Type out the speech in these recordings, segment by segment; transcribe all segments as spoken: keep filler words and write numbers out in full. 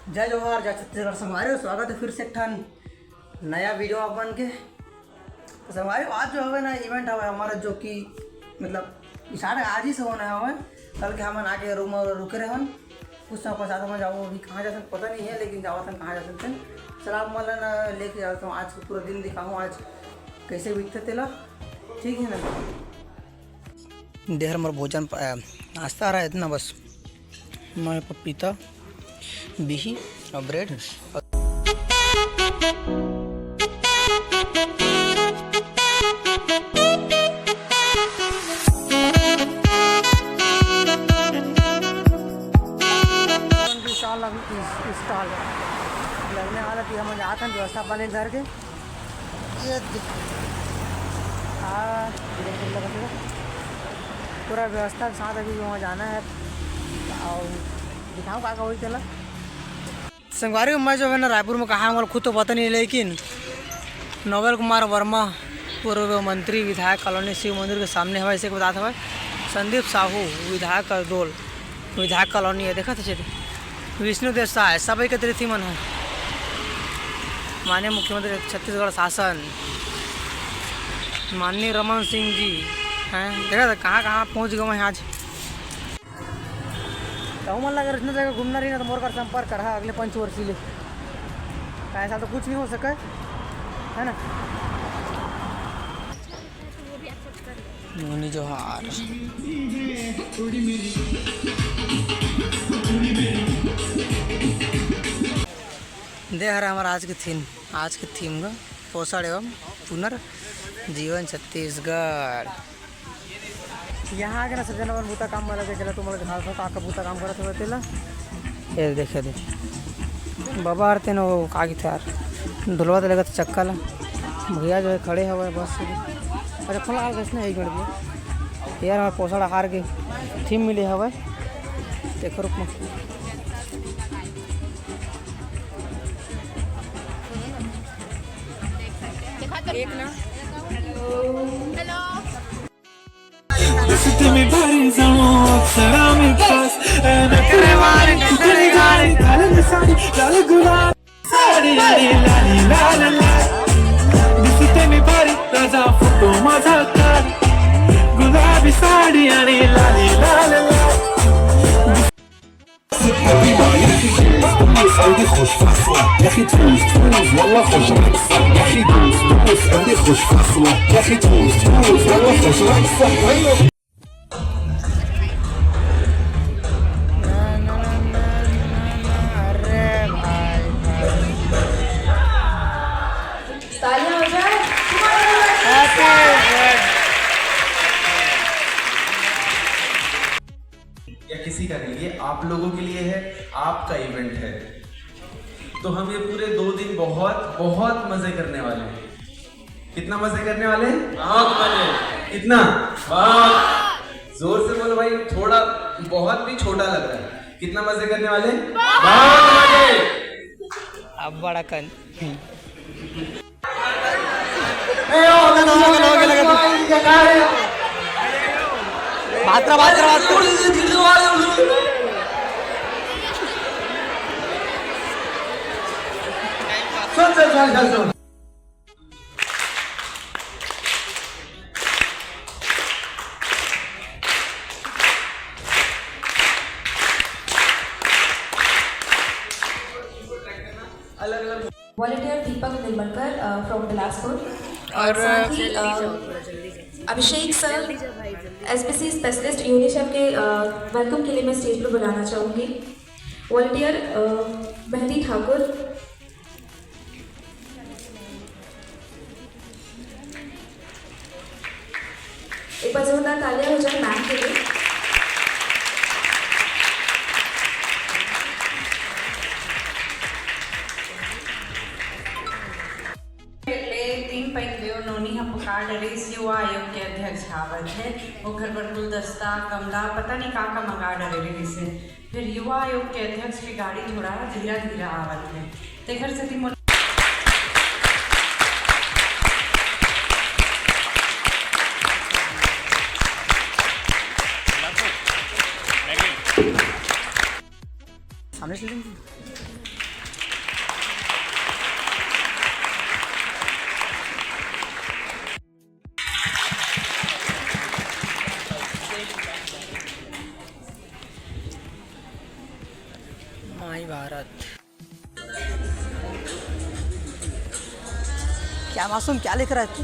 जय जोहार, जय छत्तीसगढ़ संगवारी हो, स्वागत है फिर से एक ठन नया वीडियो आप मन के। तो संगवारी हो, आज जो हवे ना इवेंट हवे हमारा, जो कि मतलब स्टार्ट आज ही से होना हवे। कल के हमन आके रूम में रुके रहन, कुछ समय पश्चात हम जाओ, अभी कहाँ जाथन पता नहीं है, लेकिन जावत हन कहाँ जाथन तेन। चला आप मन ला ना लेके जाता हूँ, आज के पूरा दिन दिखाऊँ आज कैसे बीतते तेला, ठीक है ना। देहर मोर भोजन प-, अ, नाश्ता रहा इतना बस। मैं पपीता, बिही और ब्रेड। स्टॉल लग-, स्टॉल लगने वाला थी, हम जात हन व्यवस्था पानी घर के। ये देख, हाँ, पूरा व्यवस्था के साथ अभी वहाँ जाना है और दिखाऊँ का का होई तेला। संगवारी हो, मैं जो है ना रायपुर में कहाँ हूँ, मोला खुद तो पता नहीं, लेकिन नवल कुमार वर्मा, पूर्व मंत्री, विधायक कॉलोनी शिव मंदिर के सामने हवय, ऐसे बतात हवय। संदीप साहू, विधायक करडोल, विधायक कॉलोनी है, देखा था चलिए। विष्णु देव साय, सब एकत्रित ही मन है। माननीय मुख्यमंत्री छत्तीसगढ़ शासन, माननीय रमन सिंह जी हैं, देखा था कहाँ कहाँ पहुँच गए हैं आज। तो हमन ला अगर इतना जगह घूमना रही ना, तो मोर कर संपर्क करहा अगले पंचवर्षी ले। ऐसा तो कुछ नहीं हो सका है, है ना? नोनी जोहार। दे हर हमारा आज के थीम, आज के थीम ग पोषण एवं पुनर्जीवन छत्तीसगढ़। यहाँ आके ना सब जना मन बूता काम में लगे, चला तुमन ला दिखावत हूँ का का बूता काम करत हवे तेला। ये देखे दे बाबा हर तेन वो का कहिथे यार, ढोलवा ते लगत चक्का ला। भैया जो है खड़े हवे बस। अच्छा, फोन लगा के इसने एक मिनट भैया। यार हमारे पोषण आहार के थीम मिले हवे, देखो रुक। एक ना। हेलो। तालियां हो जाए। या किसी का नहीं, ये आप लोगों के लिए है, आपका इवेंट है। तो हम ये पूरे दो दिन बहुत, बहुत मजे करने वाले हैं। कितना मजे करने वाले हैं? बहुत मजे। कितना? बहुत। जोर से बोलो भाई, थोड़ा, बहुत भी छोटा लग रहा है। कितना मजे करने वाले हैं? बहुत मजे। अब बड़ा कन। बात्रा, बात्रा, बात्रा। अलग अलग volunteer Deepak Nirmalkar, uh, from Bilaspur. और और साथ ही, अ, अभिषेक सर, एसबीसी स्पेशलिस्ट यूनिसेफ के, अ, वेलकम के लिए मैं स्टेज पर बुलाना चाहूँगी। वॉलंटियर, अ, मेहंदी ठाकुर। एक बार जोरदार तालियां हो जाए मैम के लिए। ले तीन पइत ले ओ नोनी ह पुकार डरिस, युवा आयोग के अध्यक्ष आवत हे। ओकर बर गुलदस्ता, गमला, पता नहीं का का मंगा डरे रहिस हे। फिर युवा आयोग के अध्यक्ष के गाड़ी थोड़ा धीरा धीरा आवत हे, तेकर सेती मोला सामने से लेंगे। भारत। क्या मासूम, क्या लिख रहा है तू?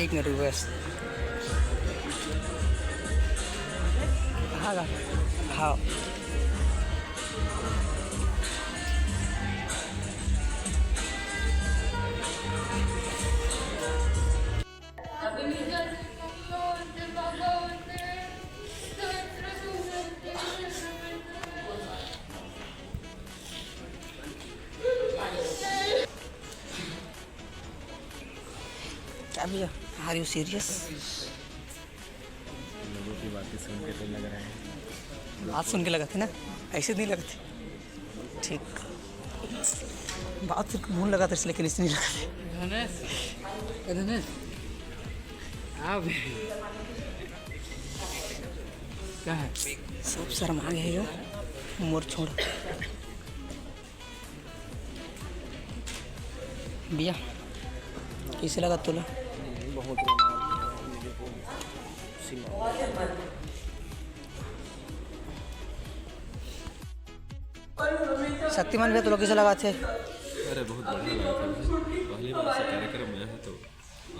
एक मिनट रुक बस। हाँ, हाँ। क्या भैया, are you serious? लोगों की बातें सुन के तो लग रहा है। बात सुन के लगा थे ना, ऐसे नहीं लगा थे। ठीक, बात सुन के मुंह लगा था, लेकिन इसलिए नहीं लगा थे। धनेश, ए धनेश, आ बे। क्या है? सब शर्मा गए हो, मोर छोड़। भैया, कैसे लगा तोला? बहुत रोना आ रहा है मुझे तो। शक्तिमान भैया, तोला कैसे लगा थे? अरे, बहुत बढ़िया लगा था मुझे। पहली बार ऐसा कार्यक्रम में आया है तो,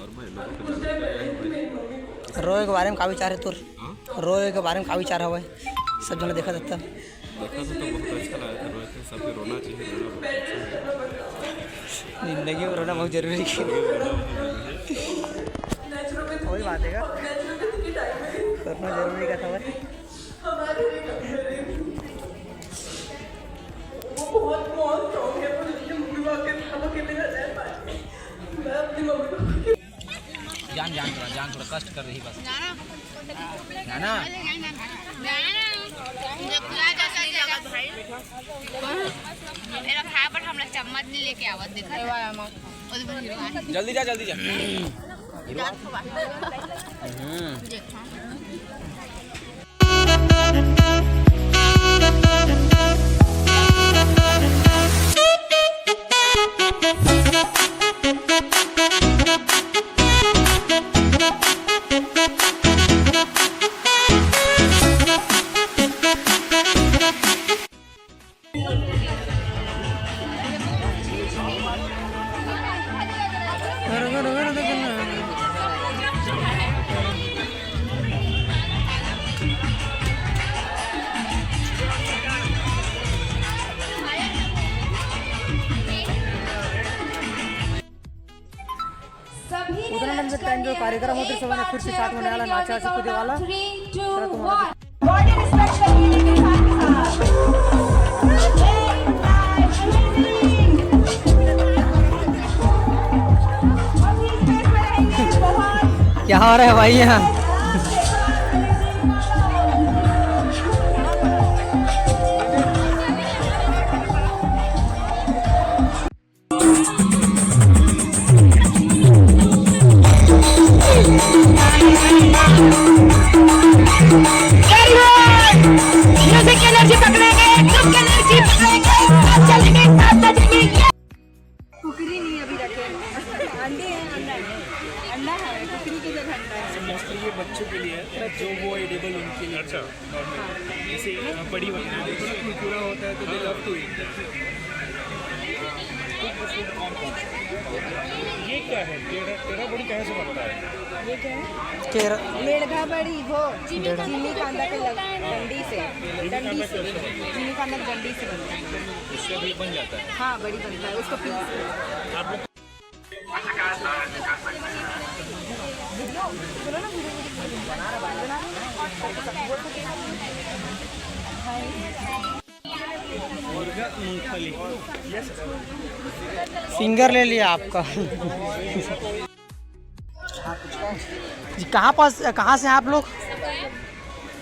और मैं लोगों को जरूर बताया हूँ भाई। रोए के बारे में का विचार है तोर? हाँ? रोए के बारे में का विचार हवय? सब झन देखत हत्ता। देखा था तो बहुत अच्छा लगा था, रोए थे, सबके रोना चाहिए, रोना बहुत अच्छा है। जिंदगी में रोना बहुत जरूरी है। वही बात है का? करना जरूरी का था भाई। वो बहुत, बहुत स्ट्रॉन्ग है, वो जल्दी मम्मी पापा के, पापा के बिना रह पाती। मैं अपनी मम्मी पापा के जान, जान थोड़ा, जान थोड़ा, कष्ट कर रही बस। जाना। जाना। मेरा भाई पर हमरा चम्मच नहीं लेके आवत, देखा? जल्दी जा, जल्दी जा। जान थोड़ा। हम्म। देखा। उतना लंबे टाइम जो कार्यक्रम होते, सब ने फिर से साथ में नया नाचा से कूदे वाला। Body respect करिए लेकिन साथ ही साथ। अभी stage पे रहेंगे बहुत क्या हो रहा है भाई यहाँ? Music energy पकड़ेंगे, एकदम energy पकड़ेंगे, साथ चलेंगे, साथ नचेंगे। कुकरी नहीं अभी रखे, अंडे हैं, अंडा है, अंडा है, कुकरी की जगह अंडा है। Mostly ये बच्चों के लिए है, जो वो एडिबल उनके लिए। अच्छा। जैसे, अ, बड़ी वाली, कुरकुरा होता है तो they love to eat। Cooked food कौन कौन सा? ये क्या है? केरा, केरा बड़ी कहाँ से बनता है? ये क्या है? केरा। मेड़घा बड़ी, वो मेड़घा। चीनी कांदा के लग-, डंडी से, डंडी से, चीनी कांदा की डंडी से बनता है। उससे भी बन जाता है? हाँ, बड़ी बनता है, उसको पीस के। आप लोग फिंगर ले लिया आपका। जी, कहाँ पास, कहाँ से हैं आप लोग?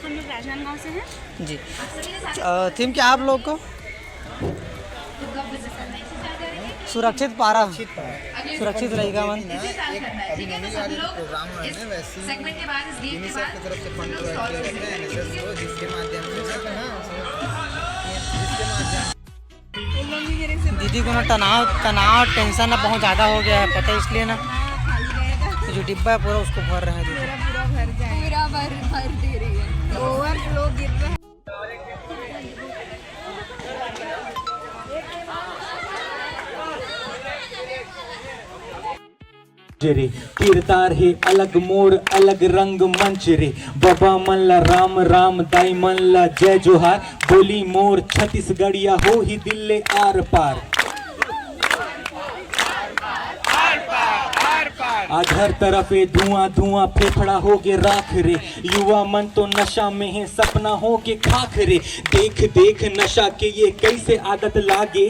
हम लोग राजनांदगांव से हैं। जी। अ, थीम क्या है आप लोग को? सुरक्षित पारा। सुरक्षित रहेगा मन। एक अभी नवी वाली प्रोग्राम है ना, वैसे ही यूनिसेफ की तरफ से फंड प्रोवाइड किया जाता है एनएसएस को, जिसके माध्यम से, हाँ, जिसके माध्यम दीदी को ना तनाव, तनाव, टेंशन ना बहुत ज़्यादा हो गया है, पता है, इसलिए ना ये जो डिब्बा है पूरा उसको भर रहे हैं दीदी। पूरा भर जाए। पूरा भर भर दे रही है। ओवरफ्लो गिर रहा है। रे। किरदार हे अलग मोर अलग रंग मंच रे। बबा मन ला राम राम, दाई मन ला जय जोहार। बोली मोर छत्तीसगढ़िया, होही दिल ले आर पार। आज हर तरफ ए धुआं धुआं, फेफड़ा हो गे राख रे। युवा मन तो नशा में हे, सपना हो गे खाक रे। देख देख नशा के ये कैसे आदत लागे,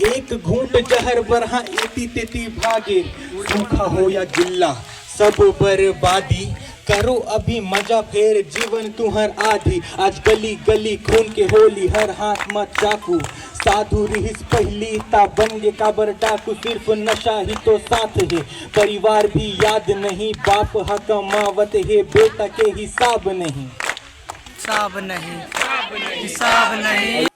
एक घूंट जहर बर हाँ एती तेती भागे। सूखा हो या गिल्ला, सब बर्बादी। करो अभी मजा, फेर जीवन तुहर आधी। आज गली गली खून के होली, हर हाथ म चाकू। साधु रिहिस पहली, ता बन गे काबर डाकू। सिर्फ नशा ही तो साथ हे, परिवार भी याद नहीं। बाप ह कमावत हे, बेटा के हिसाब नहीं। हिसाब नहीं, हिसाब नहीं।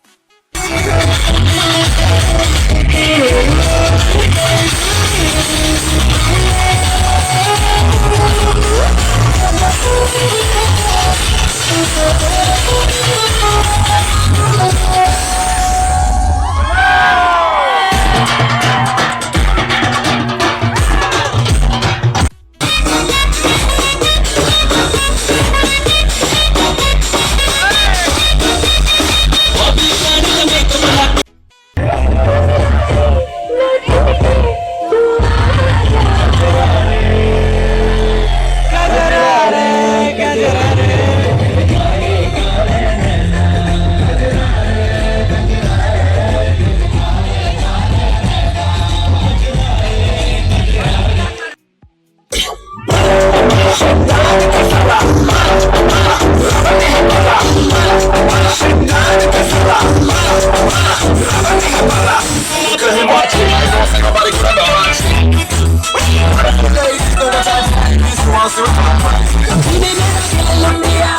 जिने मेरा दिल लुटिया,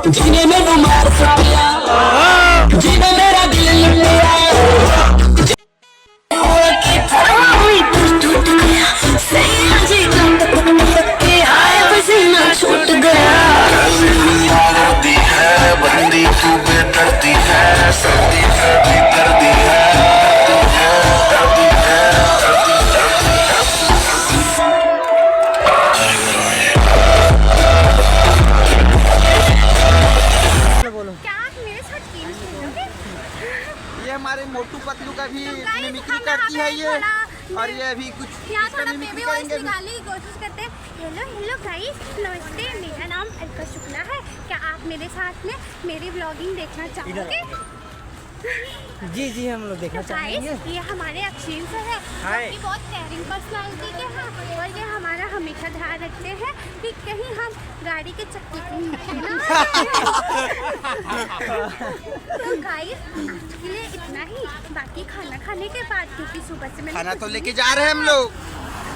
जिने मेनू मार सुटिया, जिने मेरा दिल लुटिया। टूट गया, सैया जी, टूट गया, हाय पसीना छूट गया। सर्दी है, बंदी तू बेदर्दी है, सर्दी, सर्दी, सर्दी है। क्या आप मेरे साथ गेम खेलोगे? ये हमारे मोटू पतलू का भी तो guys, मिमिक्री हम यहाँ करती पे है ये। थोड़ा और ये अभी कुछ यहाँ इसका थोड़ा मिमिक्री बेबी वॉइस करेंगे अभी। निकालने की कोशिश करते हैं। हेलो हेलो गाइस, नमस्ते, मेरा नाम अलका शुक्ला है। क्या आप मेरे साथ में मेरी व्लॉगिंग देखना चाहोगे? जी जी, हम लोग देखना तो चाहेंगे। गाइस, ये हमारे अक्षिंश है, हाय। ये बहुत केयरिंग पर्सनालिटी के हैं और ये हमारा हमेशा ध्यान रखते हैं कि कहीं हम गाड़ी के चक्के के नीचे ना। तो गाइस, आज के लिए इतना ही। बाकी खाना खाने के बाद, क्योंकि सुबह से मैंने खाना कुछ तो नहीं लेके जा रहे हैं हम लोग।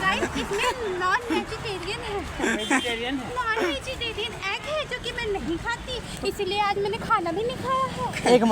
गाइस, इसमें नॉन वेजिटेरियन है। वेजिटेरियन है। नॉन वेजिटेरियन एग है जो कि मैं नहीं खाती, इसीलिए आज मैंने खाना भी नहीं खाया है। एक